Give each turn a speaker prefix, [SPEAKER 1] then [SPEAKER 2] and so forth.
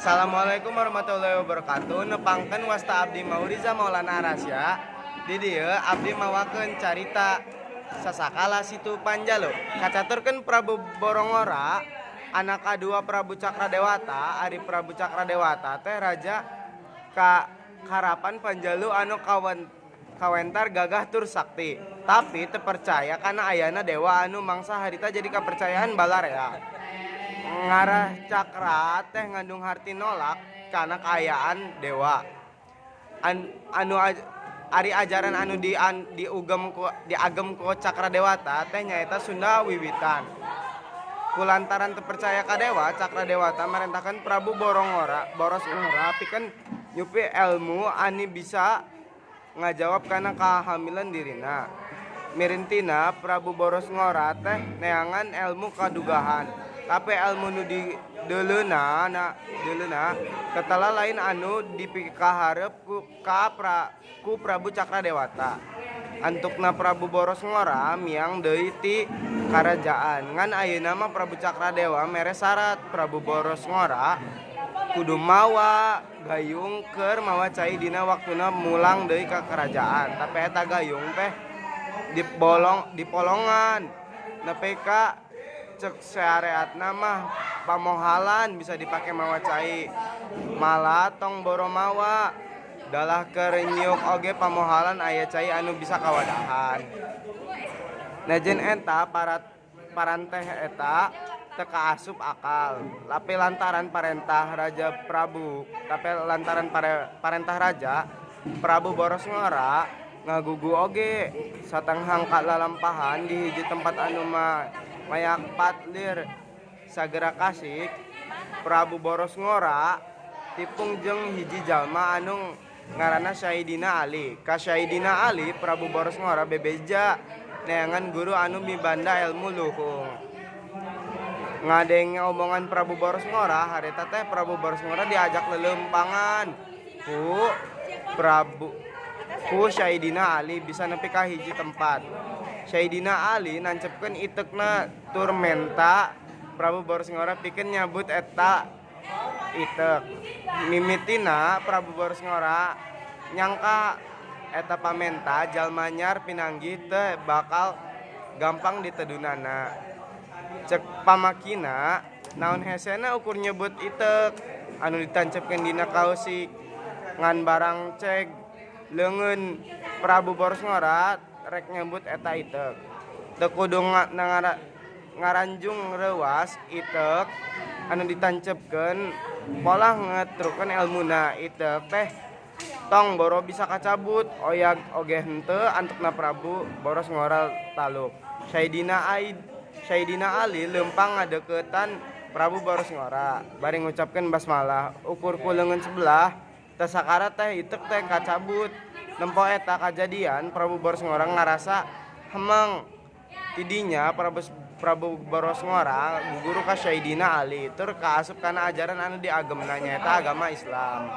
[SPEAKER 1] Assalamualaikum warahmatullahi wabarakatuh. Nepangkeun, wasta abdi Mauriza Maulana Arasya. Di dieu abdi mawakeun carita Sasakala Situ Panjalu. Kacaturkeun Prabu Borongora, anak kadua Prabu Cakradewata. Ari Prabu Cakradewata teh raja ka karapan Panjalu anu kawen kawentar gagah tur sakti. Tapi teu percaya kana ayana dewa anu mangsa harita jadi kapercayaan balarea. Ngarah Cakra teh ngandung harti nolak kana kaayaan dewa. An, anu ari ajaran anu di an, diugem ku diagem ku Cakradewata teh nyaeta Sunda Wiwitan. Kulantaran teu percaya ka dewa, Cakradewata marentahkan Prabu Borongora Boros Ngora pikeun nyupi elmu anu bisa ngajawab kana kahamilan dirina. Mirintina Prabu Boros Ngora teh neangan elmu kadugahan. Tapi elmu nu dideuleuna na deuleuna tetela lain anu dipikaharep ku ka pra, ku Prabu Cakradewata. Antukna Prabu Boros Ngora miang deui ti karajaan. Ngan ayeuna mah Prabu Cakradewa mere syarat, Prabu Boros Ngora kudu mawa gayung keur mawa cai dina waktuna mulang deui ka kerajaan. Tapi eta gayung teh dibolong dipolongan nepi ka cek sareatna mah pamohalan bisa dipake mawa cai. Malah tong boro mawa, dalah keur nyiuk oge pamohalan aya cai anu bisa kawadahan. Najan eta paranteh eta teu kaasup akal. Tapi lantaran parentah Raja Prabu, tapi lantaran parentah Raja Prabu Boros Ngora ngagugu oge. Satenghang lalampahan di hiji tempat anu mayakpat lir sagera kasik, Prabu Boros Ngora tipung jeung hiji jalma anu ngaranna Syahidina Ali. Ka Syahidina Ali Prabu Boros Ngora bebeja neangan guru anu mibanda elmu luhung. Ngadenge omongan Prabu Boros Ngora harita teh, Prabu Boros Ngora diajak lelempangan ku Prabu ku Syahidina Ali bisa nepi ka hiji tempat. Syahidina Ali nancepkeun itekna tur menta Prabu Boros Ngora pikeun nyabut eta itek. Mimitina Prabu Boros Ngora nyangka eta pamenta jalma nyar pinanggih teh bakal gampang ditedunana. Cek pamakina, naon hesena ukur nyebut itek anu ditancepkeun dina kausik. Ngan barang ceg leungeun Prabu Boros Ngora rek nyebut eta itek, teu kudu ngaranjung reuwas, itek anu ditancepkeun polah ngetrukeun elmuna. Itek teh tong boro bisa kacabut, oyag oge henteu. Antukna Prabu Boros Ngora taluk. Syahidina Ali leumpang ngadeukeutan Prabu Boros Ngora bari ngucapkeun basmalah. Ukur ku leungeun sebelah teh sakara teh itek teh kacabut. Nempo eta kajadian, Prabu Boros Ngora ngarasa hemeng. Tidinya Prabu Prabu Boros Ngora guguru ka Syahidina Ali tur kaasup kana ajaran anu diagemna, nyaeta agama Islam.